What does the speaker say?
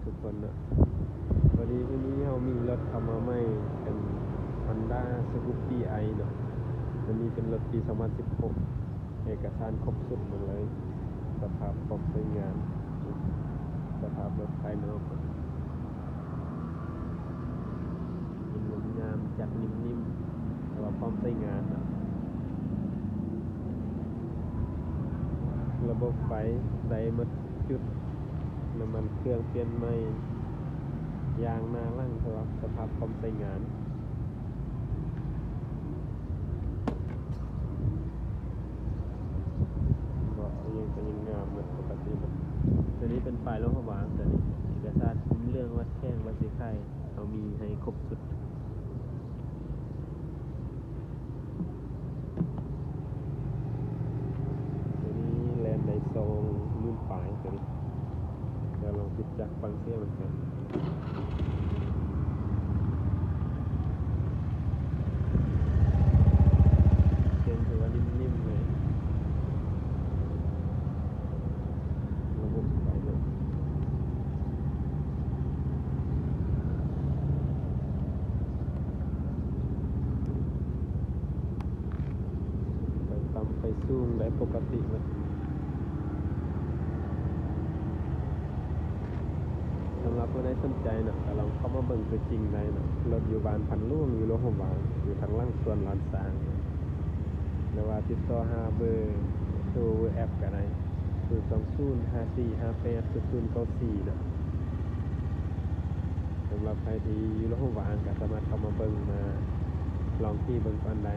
ທຸກຄົນເນາະ. ພໍດີມື້ນີ້ເຮົາມີລົດເຂົ້າມາໃໝ່ ເປັນ Honda Scoopy i ເນາະ. ຕົວນີ້ເປັນລົດປີສອງພັນສິບຫົກ ເອກະສານຄົບຊຸດໝົດເລີຍ. ສະພາບພ້ອມໃຊ້ງານ ສະພາບລົດພາຍນອກ ເປັນງາມໆ ຈັດນິ່ມໆ ແຕ່ວ່າພ້ອມໃຊ້ງານເນາະ. ລະບົບໄຟໃສ່ໝົດ ຈຸດນ້ຳມັນເຄື່ອງປ່ຽນໃໝ່ ຢາງໜ້າຫຼັງ ສະພາບ ສະພາບພ້ອມໃຊ້ງານ. ເບາະອີ່ຫຍັງກະຍັງງາມເໝິດ ປົກກະຕິເໝິດ. ຕົວນີ້ເປັນປ້າຍຫຼວງພະບາງ ຕົວນີ້ເອກະສານຄຸ້ມເລື່ອງ ວັດແຂ້ງ ວັດສີໄຄ ເຮົາມີໃຫ້ຄົບຊຸດ. ຕົວນີ້ແລ່ນໄດ້ສອງໝື່ນປາຍ ຕົວນີ້. ດຽວລອງປິດຈັກຟັງສຽງມັນກ່ອນ. ສຽງຖືວ່ານິ່ມໆເລີຍ. ລະບົບໄຟລົດ ໄຟຕ່ຳໄຟສູງໄດ້ປົກກະຕິເໝິດ. ສຳລັບຜູ້ໃດສົນໃຈເນາະ ກະລອງເຂົ້າມາເບິ່ງຕົວຈິງໄດ້ເນາະ. ລົດຢູ່ບ້ານພັນຫຼວງ ຢູ່ຫຼວງພະບາງ ຢູ່ທາງຫຼັງສວນລ້ານຊ້າງ ຫຼືວ່າຕິດຕໍ່ຫາເບີໂທ ເບີແອັບກະໄດ້ ສູນສອງສູນ ຫ້າສີ່ຫ້າແປດ ສູນສູນເກົ້າສີ່ເນາະ. ສຳລັບໃຜທີ່ຢູ່ຫຼວງພະບາງ ກະສາມາດເຂົ້າມາເບິ່ງ ມາລອງຂີ່ເບິ່ງກ່ອນໄດ້.